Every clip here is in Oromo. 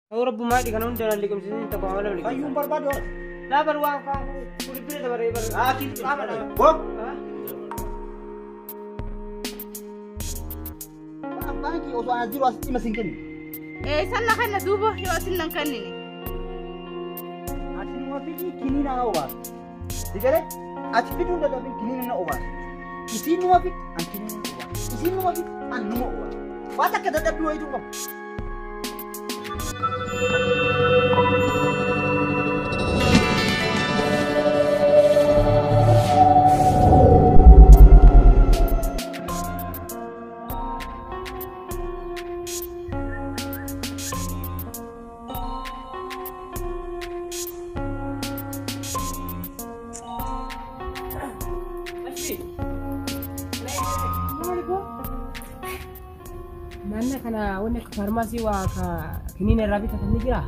Ta'uu rabbumaa kana hunda naan liqimsiisin tokko amala liqimsa. Fayyuun barbaadu haa. Laa bar waan kaan kulbira dabaree bar. Haa Qaama dha. Boo. Abbaan kee osoo ana jiru asitti dhimma siin kennu. Eessan na kenna duuba yoo asin nan kennine. Ati numa fidii kiniina na obaasa. Sigalee ati fiduu hin dadhabin kiniina na obaasa. Isiin numa fidi an kiniina na obaasa. Isiin numa fidi an numa obaasa. Waan takka dadhabbii wayiitu hin qabu. Naannoo kana wanni akka faarmaasii waa ka kiniina irraa bitatan ni jiraa?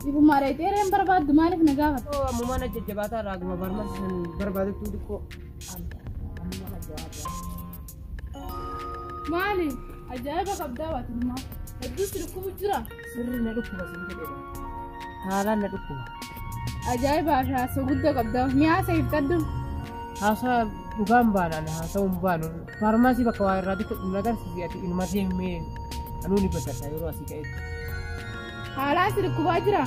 Ifuma reeteereen barbaaddu maaliif na gaafata? Ammumaan jajjabaataa irraa akkuma faarmaasii san barbaadutti xiqqoo. Maali? Ajaa'iba qabdaa waatummaa. Hedduu si dhukkubu jira. Sirri na dhukkuba sin jedhedha. Haalaan na dhukkuba. Ajaa'iba haasoo guddaa qabdaa. Mi'aa isa ibsadhu. Haasaa dhugaan baanaan haasa'uu hin baanu. Faarmaasii bakka waa irraa bitatu na agarsiisi ati inuma deemee anuu ni badadha yeroo asii ka'etti. Haalaan si dhukkubaa jira.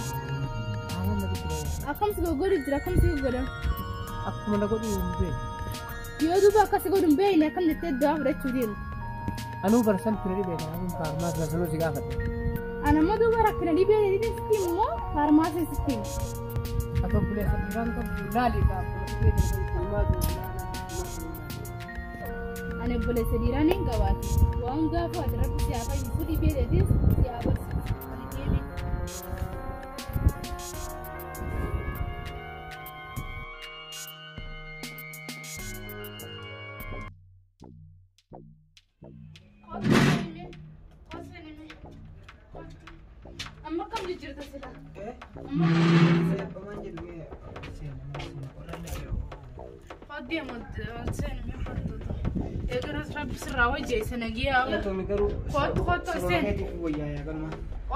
Haalaan na dhukkuba. Akkam si goggodu jira akkam si goggoda. Akkuma na godhu hin beeku. Yoo duuba akkas godhu hin beekne akkam jettee du'aa fudhachuu deemtu. Anuu barsan ture dhibee kanaafuu faarmaasii sanuu si gaafadha. Ana immoo duuba rakkina dhibee dhibee sitti immoo faarmaasii sitti himu. Ati obboleessa dhiiraan qabdu laali akkuma dhibee kana himaa jiru. Ani obboleessa dhiiraa niin qabaate. Waan gaafa ati rabbi si haa fayyisu dhibee deetis si haa barsiisu. Ani deeme. Amma akkam jijjiirta sila? Amma akkam jijjiirta sila? Hoddeem ol seename hoddoota. Eegaras rabbi sirraa wajjeessa nagiyaa. Kottu kottu ol seeni.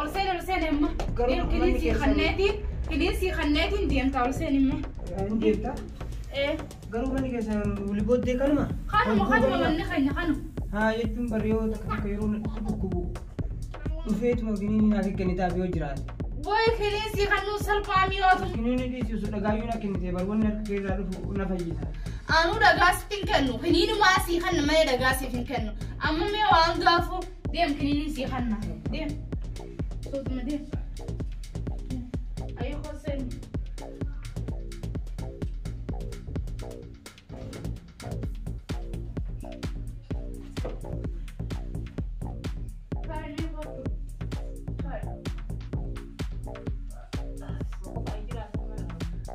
Ol seeni ol seeni amma. Garuu manni Kiliinsii keessan- kanneetiin kiliinsii kanneetiin deemta ol seeni amma. Ee Garuu manni keessan wali booddee kanuma? kanuma kanuma manni keenya kanuma. Haa jechuun bari yoo takka takka yeroo na dhukkubu dhufeetuma kiniini naaf kennitaaf yoo jiraate. Boy kiliinsii kannuu salphaa mi'ootu. Kiniini dhiisi osoo dhagaayyuu na kennite bar wanni harka keerraa dhufu na fayyisa. Anuu dhagaa sitti hin kennu. Kiniinumaa sii kanna malee dhagaa siif hin kennu. Amma mee waan gaafu deem kiniinii sii kanna. Deem. Sootuma deem. Ayyuu koseen.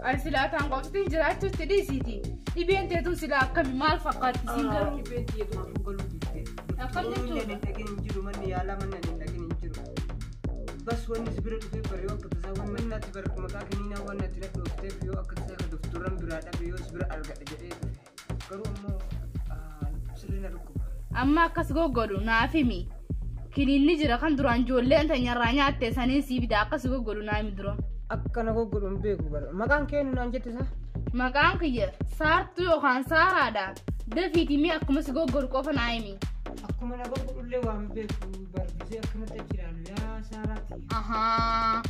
Ani silaa taan qoftiin jiraachuutti dhiisiiti. Dhibeen teetuun silaa akkami maal fakkaatti siin garuu. Dhibeen xiyyeetu kun galuu didde. Akkam jechuudha? Hin dhaqin hin jiru manni yaalaa manni ani hin dhaqin hin jiru. Bas wanni si bira dhufee bare yoo akka tasaa wanni natti bar maqaa kiniinaa waan natti dhadhoofteef yoo akka tasaa ka doftorran biraa dhabe yoo si bira argadha jedhee dhufe. Garuu ammoo sirri na dhukkuba. Amma akkas goggodhu naaf himi. Kiniinni jira kan duraan ijoolleen teenyarraa nyaatte saniin sii bida akkas goggodhu naa himi dura. Akka na goggodhu hin beeku bara. Maqaan kee nu naan jette isaa? Maqaan kiyya saartuu yookaan saaraadha. Dafiiti mee akkuma si goggodhu qofa naa himi. Akkuma na goggodhullee waan beeku bargisee akkanatti achi ilaalu yaa saaraati. Ahaa.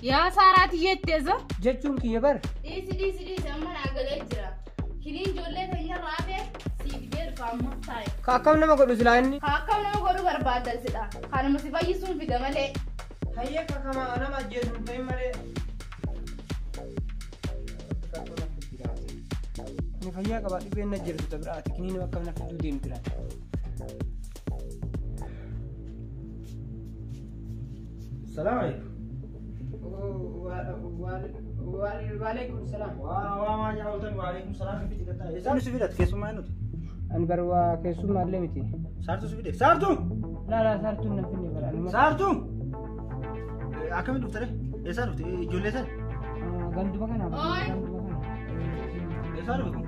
Yaa saaraati jetteesa. Jechuun kiyya bara. Dhiisi dhiisi dhiisi amma naa galee jira. Kiniin ijoollee teenyarraa hafe sii fidee dhufa amma taa'e. Ka akkam nama godhu silaa inni? Ka akkam nama godhu barbaaddan sidha. Kanuma si fayyisuun fida malee. Hayyee kakama nama ajjeesu hin ta'in malee. Ani fayyaa qaba dhibeen na jirtu ta biraati kiniin akkam na fiduu deemti laata. Salaam alaikum. Waalaikum salaam. Waa waa maa jaalatan waalaikum salaam fi xiqqaa. Eessaan si fidate keessummaa nuti? Ani bar waa keessummaallee miti. Saartuu si fide. Saartuu! Laa laa saartuun na finne bara. Anuma Saartuu! Akkamiin dhufte ree? Eessaa dhufte? Ijoollee sana? ganduma kana. Oi. Ganduma kana. Eessaa dhufte kun?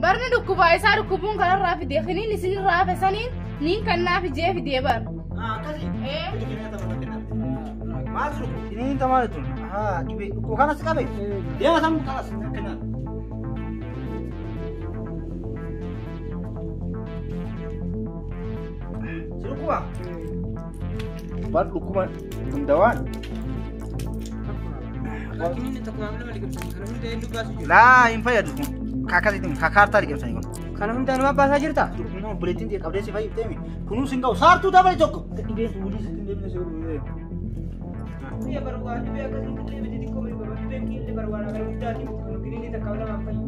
Barni dhukkubaa isaa dhukkubuun kanarraa fide kiniin isinirraa hafe saniin niin kannaaf ijee fidee bar. Akkasii. Ee. Fidi kennaa tapha kennaaf. Maal jiru? Kiniin tamaale tun. Haa dhibee dhukkuba kanas qabe. Deema sammuu kanas akkanaa. Si dhukkuba? Bar dhukkuba hundawaan. Kiniin tokko maamila liqimsanii kana hunda hedduu baasu jiru. Laa hin fayyadu kun. Kaakasitti kakaartaa liqimsanii kun. Kana hunda nama baasaa jirta? Kun obboleettiin ta'e qabdee si fayyifteemi. Kunuun sin ga'u saartuu dabale tokko. Dhibeen wulii sitti hin deemne si godhu. Biyya barwaa dhibee akkasii illee miti xiqqoo miti baba dhibeen kiillee barwaa gara guddaatii miti kun kiniinii takka lamaan fayyu.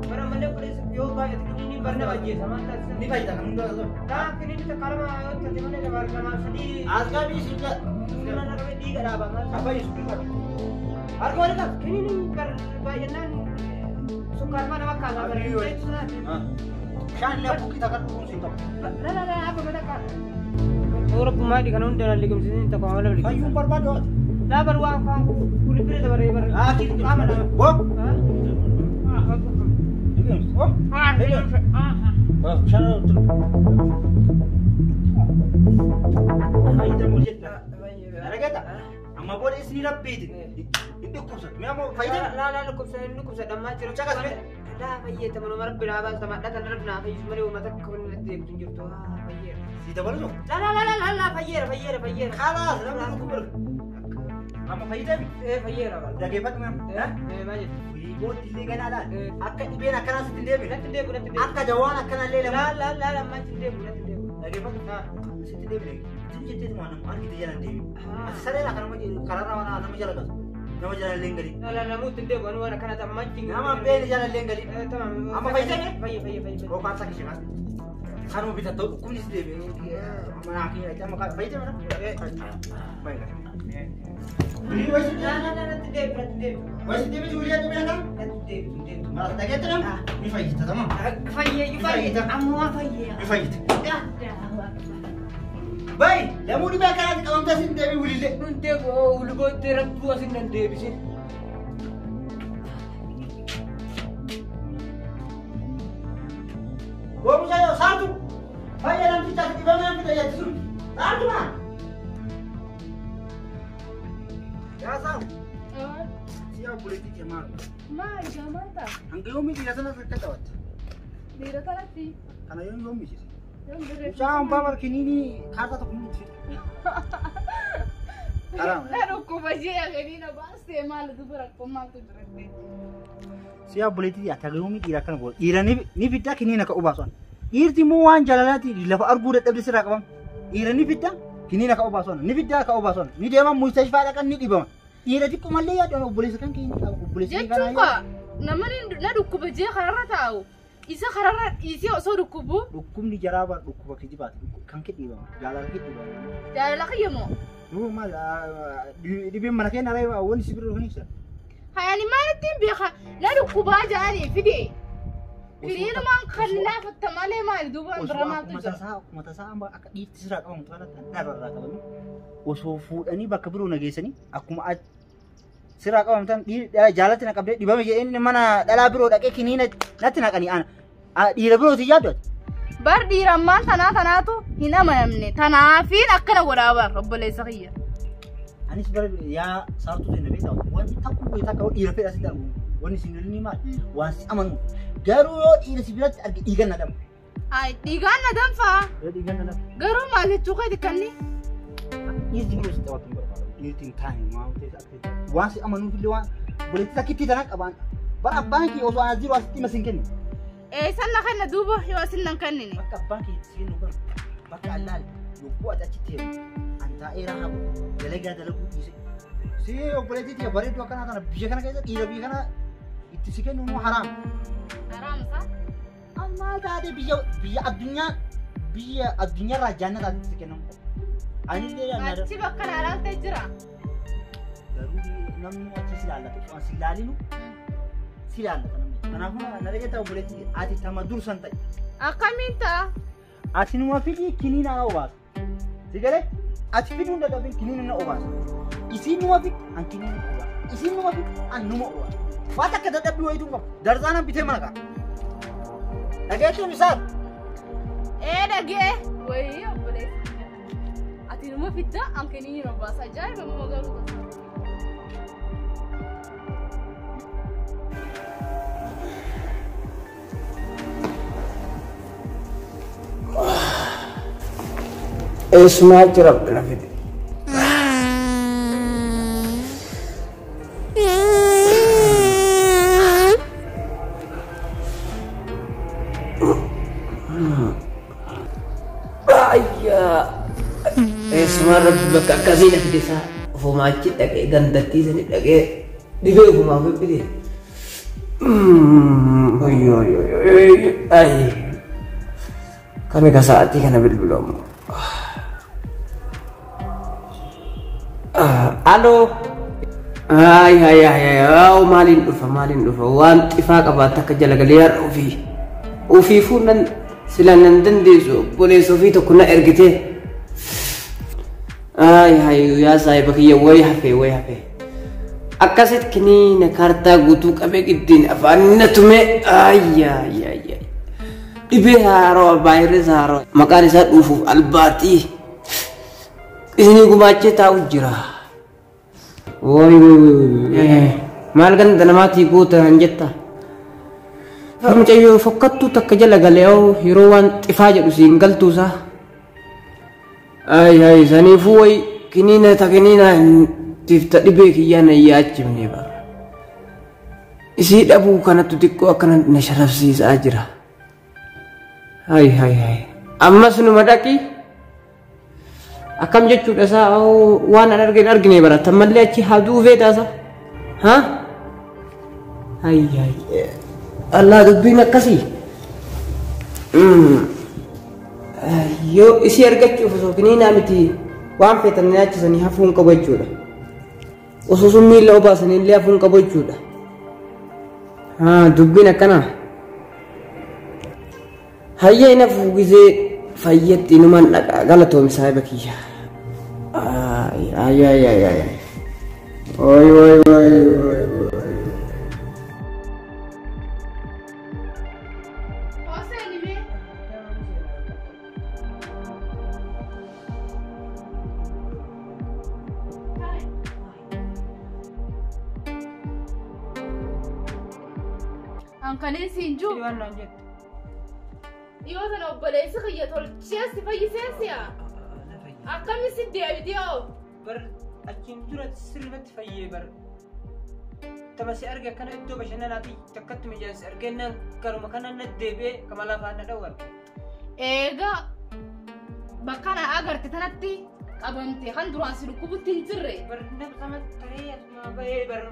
Bara malee obboleessa yoo baay'ate kiniinii bar nama ajjeesa maal taasisan? Ni fayyada kan hundaa ta'u. Taa kiniinii takka lama yoo taate malee lamaaf sadii. Asgaabii si jala. Nama qabee dhiiga dhaaba maal taasisan? Fayyisu Harka waliin qabu kiniinii bar baay'inaan sukkaarfaa nama kaasaa bara. Bishaan illee buqqii takka dhuguun siin qabu. La la la abba mataa. Rabbumaa kana hunda na liqimsiisin tokko maamila liqimsa. Fayyuun barbaadu haati. Laa bar waan kaan kun bira dabaree bar. Qaama nama. Bo. Bishaan Argata. Amma booda isin rabbiiti. Hin dhukkubsatu. Mee ammoo fayyada? Laa laa dhukkubsa hin dhukkubsa dhammaa jira. Caqas mee. Laa fayyada manuma rabbi naa baasa madha tan rabbi naa fayyisu malee uummata akka wanni natti deemtu hin jirtu. Fayyeera. Si dabalu tokko. Laa laa laa laa laa fayyeera fayyeera fayyeera. Kalaas namni dhukkuba. Amma fayyadami. Ee fayyeera. Dhageeffadhu mee. Ee maal jettu? Wiigootti illee ganaadhaan akka dhibeen akkanaa sitti hin deemne. Natti deemu natti deemu. Akka dawaan akkanallee lama. Laa laa laa lammaa sitti deemu natti deemu. Dhageeffadhu. Sitti deemne. Sitti jetteetu waan nama argite jala hin deemin. Ati sareen akka nama karaarra waan nama jala galu. Nama jala illee hin galin. Laa laa namuutti hin deemu waan akkana tammaa achi. Nama beeli jala illee hin galin. Tamam. Amma fayyadame? Fayye fayye fayye. Yookaan sakki shekaas. Kanuma bitattoo dhukkubni si deebi'e. Mana hakiima amma fayyadame na. Baay'ee. Laa laa laa natti deemu natti deemu. Wasi deebi juuliyaa dhibee kan? Natti deemu deemu. Maal dhageette nam? Ni fayyita tamam. Fayyee fayyee ammoo fayyee. Ni fayyita. Bayi lamuu dhibee akkanaatti qabamtee sin deebii wulillee. Nun deemu ulgootti rabbuu asin nan deebisin. Goomusa yoo saartu fayya namticha ati dhibamee fida jetti sun saartu maa? Yaa saaru. Siyaa obboleettii kee maal? Maal maal ta'a? Hanga yoomii dhiira sana akka taphatte? Dhiira kanatti. Kana yoom yoomii jira? Mucaan babar kiniinii kaartaa tokko nutti fide. Na dhukkuba jee kiniina baastee maal dubara maaltu jira? Siyaa obboleettii ati hanga yoomii dhiira akkana godhu? Dhiira ni fiddaa kiniina ka obaasan. Dhiirti immoo waan jaalalaati lafa arguu dadhabde sirraa qabam. Dhiira ni fiddaa kiniina ka obaasan. Ni fiddaa ka obaasan. Ni deeman mustashfaa dhaqan ni dhibama. Dhiira xiqqoo mallee yaaddoon obboleessa kan keenya obboleessa Jechuun kaa namni na dhukkuba jee kararra taa'u isa kararra dhiisee osoo dhukkubu. Dhukkubni jaraa bar dhukkuba kijibaati kan kee dhibama jaalala kee dhibama. Jaalala kiyya moo? Nuu maal dhibeen mana keenya ree wanni si bira dhufan ibsa. Hayani maalittiin beeka na dhukkubaa jedhanii fide. Kiniinumaan kan laafatta malee maali duuba bira maaltu jira? Akkuma tasaa amma akka dhiirti sirraa qabamu kanatti dharrarraa qabame osoo fuudhanii bakka biroo na geessanii akkuma sirraa qabamtan jaalatti na qabdee dhibame jedheen mana dhalaa biroo dhaqee kiniina natti naqanii ana dhiira birooti yaaddu ati. Bar dhiirammaan tanaa tanaatu hin amanamne tanaafiin akkana godhaa bar obboleessa kiyya. Anis bara yaa saartuu ta'e na beektaa wanti takku takka dhiira fedha sitti argu wanni si lolli maal waan si amanu garuu yoo dhiira si biratti arge dhiigan na dama. Ay dhiigaan na danfaa. Dhiigan na dama. Garuu maal jechuu keeti kanni? Dhiirti biroo si taphatu hin barbaadu. Dhiirti hin taane maal ta'e akka waan si amanuuf illee waan obboleettii takkitti tana qabaan bara abbaan kee osoo ana jiru asitti hima sin kenne. Eessan na kenna duuba yoo asin nan kennine. Bakka abbaan kee si kennu kana bakka allaale yogguu ati achitti heeru an taa'ee raahaa godhu dalagaa dalaguu dhiise. Si obboleettii tiyya bareedduu akkanaa tana biyya kana keessa dhiira biyya kana itti si kennu immoo haraam. Haraam isaa? Maal taate biyya biyya addunyaa biyya addunyaarraa jaannataatti si kennamu. Anillee yaadna. Achi bakka na ilaaltee jira. Garuu namni achi si ilaallatu osoo si ilaalinu si ilaallata namni. Kanaafuu na dhageetta obboleettii ati tama dursan ta'e. Akkamiin ta'a? Ati numa fidii kiniina na obaasa. Si galee ati fiduu hin dadhabin kiniina na obaasa. Isiin numa fidi an kiniina na obaasa. Isiin numa fidi an numa obaasa. Waan takka dadhabbii wayituu hin qabu. Darzaanaan bitee mana ka'a. Dhageettuun isaa. Ee dhagee. Wayii obboleessa. Ati Ati numa fidda an kiniina obaasa. Ajaa'iba amma garuu tasaa. Eessumaa jira na fide. Ayyaa. Eessumaa rabbi bakka akkasii na fide isaa ofumaa achi dhaqee gandattii sani dhaqee dhibee ofumaa ofi fide. Ayyoo ayyoo ayyoo. Kami ka sa'aatii kana bilbilu ammoo. Aloo. Ay ay ay ay maaliin dhufa maaliin dhufa waan xifaa qabaata akka jala galee har'a ofii. Ofiifuu nan sila nan dandeessu obboleessa ofii tokko na ergitee. Ay ay yaa saahiba kiyya wayi hafee wayi hafee. Akkasitti kiniina kaartaa guutuu qabee giddiin afaan na tume ay ay ay ay. Dhibee haarawaa vaayirasii haarawaa maqaan isaa dhuufuuf albaaxii isinii gumaachee taa'u jira. Woy woy woy maal ganda namaatii goota hin jetta. Mucayyoo fokkattuu takka jala galee yeroo waan xifaa jedhu siin galtuusaa. Ay ay saniifuu way kiniina ta kiniina tifta dhibee kiyyaan hin yaachifne bara. Isii dhabuu kanattu xiqqoo akkana na sharafsiisaa jira. Ay ay ay ammas numa dhaqi. Akkam jechuudha isaa waan an argine argine bara tammallee achi haa duufee taasa. Ha? Ay ay Allah dubbiin akkasii. Yoo isii argachuuf osoo kiniinaa miti waan feetan nyaachisanii hafuu hin qabu jechuudha. Osoo sun miila obaasanii illee hafuu hin qabu jechuudha. Haa dubbiin akkanaa. Hayyee ina fuugisee fayyatti inumaan dhaqa galatoomi saahiba kiyya. Ay ay ay ay ay. Oy oy oy oy. An kanin siin jiru. Waan naan jettu. Dhiyoo sana obboleessi kiyya tolchee si fayyisee si'a. Akkami si deebitee hoo? Bar achiin dura sirriitti fayyee bar. Tama si arge akkana iddoo bashannanaatti takkatti mijaan si argennaan garuma kana na deebi'ee kama lafaan na dhawwar. Eegaa bakka na agarte tanatti qabamte kan duraan si dhukkubutti hin jirre. Bar nama taree asuma bahee bar.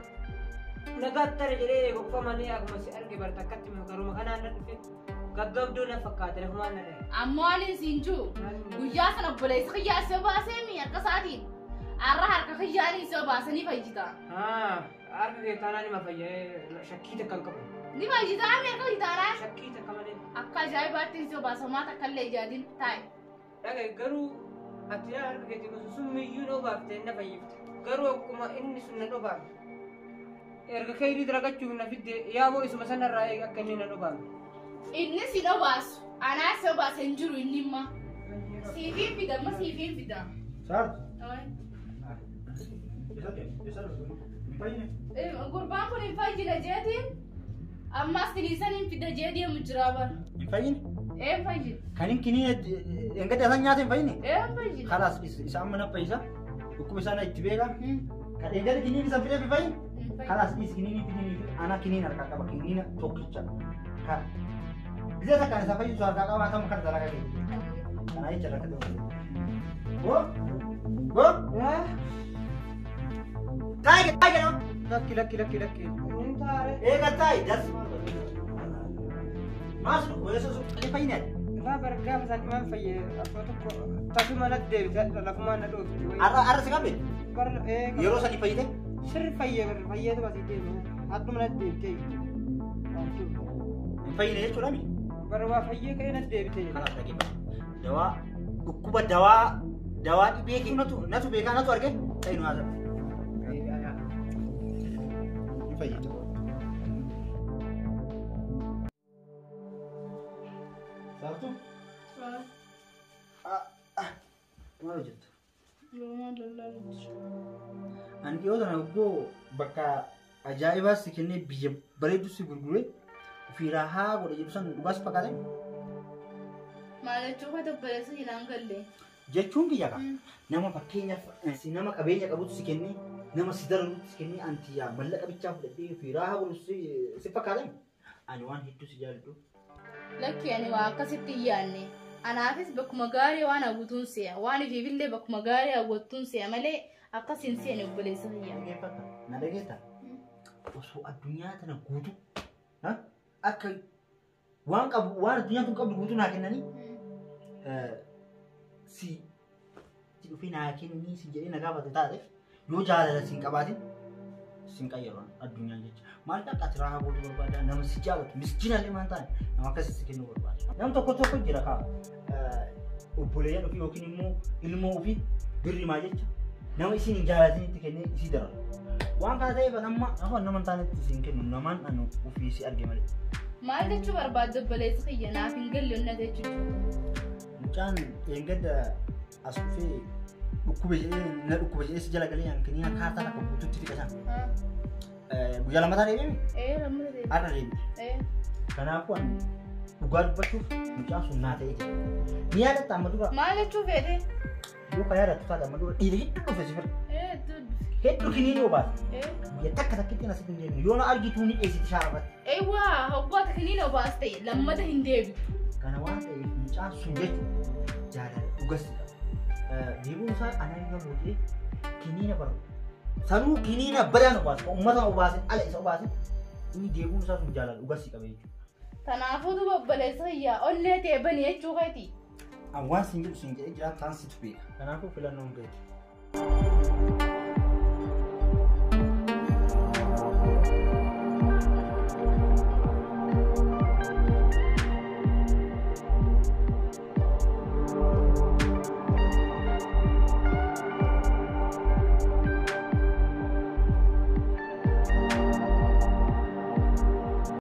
Nagaa tare jedhee qofa malee akkuma si arge bar takkatti garuma kanaan na dhufe gaggabduu na fakkaate lafumaan na dhahe. Ammoo ani siin jiru guyyaa sana obboleessi kiyyaa si baasee mi harka isaatiin har'a harka kiyyaanii si baasanii fayyita. Harka kee taanaan nima fayyee shakkii takka hin qabu. Ni fayyitaa mi harka kiyyaanaa? Shakkii takka malee. Akka ajaa'ibaatti si baasamaa takka illee ijaadin taa'e. Dhagaye garuu ati yaa harka keetiin osoo summiyyuu na obaaftee na fayyifte garuu akkuma inni sun na obaafte. Erga kee daragachuuf na fidde yaaboo isuma sanarraa eega akka inni na dhobaame. Inni si dhobaasu anaa si obaase hin jiru inni imma. Siifiin fida amma siifiin fida. Saartu. Gurbaan kun hin fayyine jeetiin ammas tiniisan hin fida jee deemu jira bara. Hin fayyine? Ee hin fayyine. Kan hin kiniina engadda isaan nyaata hin fayyine? Ee hin fayyine. Kalaas isa amma na fayyisa. Dhukkuba isaan itti beeka. Kan engadda kiniin isa fidee hin fayyine? Kalaas dhiisi kiniinii fidinii ana kiniin harkaa qaba kiniina tokkicha. Bisa takkaan isa fayyisu harkaa qaba ta'u kan dalagaa keessa. Kana jecha rakkate. Go go. Taayi taayi jedhama. Lakki lakki lakki lakki. Inni taare. Eega taayi das. Maas weessu sun fayyine. Laa bargaa isaan dhimaan fayyee afoo tokko tasuma natti deebite lafumaan na dhoofte. Arra arra si qabde? Yeroo sadi fayyite? Sirri fayyee barra fayyeetu asii deeme adduma natti deebite. Hin fayyine jechuudha mi? Barra waa fayyee ka'ee natti deebite. Kanaaf dhaggeeffadhu. Dawaa dhukkuba dawaa dawaa dhibee kee natu beekaa natu arge ta'e nu haasa'u. Hin fayyite. Saartuu? Maal hojjetta? Dhiyoo tana obboo bakka ajaa'ibaa si kennee biyya bareedduu si gurguree ofii raahaa godhe jedhu san dhugaas fakkaate. Maal jechuu kee obboleessa kiyya galle. Jechuun kiyya qaba. Nama fakkeenyaaf si nama qabeenya qabutu si kennee nama si dararutti si kennee anti yaa mallaqa bichaa fudhadhee ofii raahaa godhu si fakkaate. Ani waan hedduu si jaalladhu. Lakki ani waa akkasitti hin yaadne. Anaafis bakkuma gaarii waan hawwatuun se'a. Waan ifiifillee bakkuma gaarii hawwattuun se'a malee akkas hin seene obboleessa kiyya. Dhaggeeffata. Na dhageetta? Osoo addunyaa tana guutuu akka waan qabu waan addunyaan tun qabdu guutuu naa kennanii si dhufee naa kennii si jedhee na gaafate taateef yoo jaalala si hin qabaatin si hin qayyaru addunyaan jecha. Maal akka ati raahaa godhuu barbaada nama si jaalatu miskiinallee maan taane nama akkasii si kennuu barbaada. Nam tokko tokko jira kaa obboleeyyan ofii yookiin immoo ilmoo ofii birrimaa jecha nama isin hin jaalatinitti kennee isii darara. Waan kana ta'eef amma afaan nama hin taanetti isin kennu namaan anu ofii si arge malee. Maal jechuu barbaadde obboleessa kiyya naaf hin galle onnate jechuudha. Mucaan eeggadda as dhufee dhukkube jedhee na dhukkube jedhee si jala galee yankanii kaartaa takka guutuutti fixa sana. Guyyaa lammataa deebi'e? Ee lammata deebi'e. Har'a deebi'e. Kanaafuu ani dhugaa dubbachuuf mucaan sun naa ta'ee jira. Ni yaadatta amma dura? Maal jechuu feete? Yoo ka yaadattu taate amma dura dhiira hedduu dhufe si bira. Hedduu dhufe. Hedduu kiniinii obaase. Guyyaa takka takkitti asitti hin deemne yoo na argitu ni dheessiti shaara irratti. Eewwaa hoggoota kiniin obaas ta'e lammata hin deebitu. Kana waan ta'eef mucaan sun jechuun jaalala dhugas qaba. Deebiin isaa anaan irra boodee kiniina baru. Sanuu kiniina badaan obaase uummata obaase ala isa obaase inni deebiin isaa sun jaalala dhugas qaba jechuudha. Kanaafuu duuba obboleessa kiyya onnee ta'e bani jechuu keeti. Waan siin jedhu siin jedhee jira taan situ beeka. Kanaafuu filannoon keeti.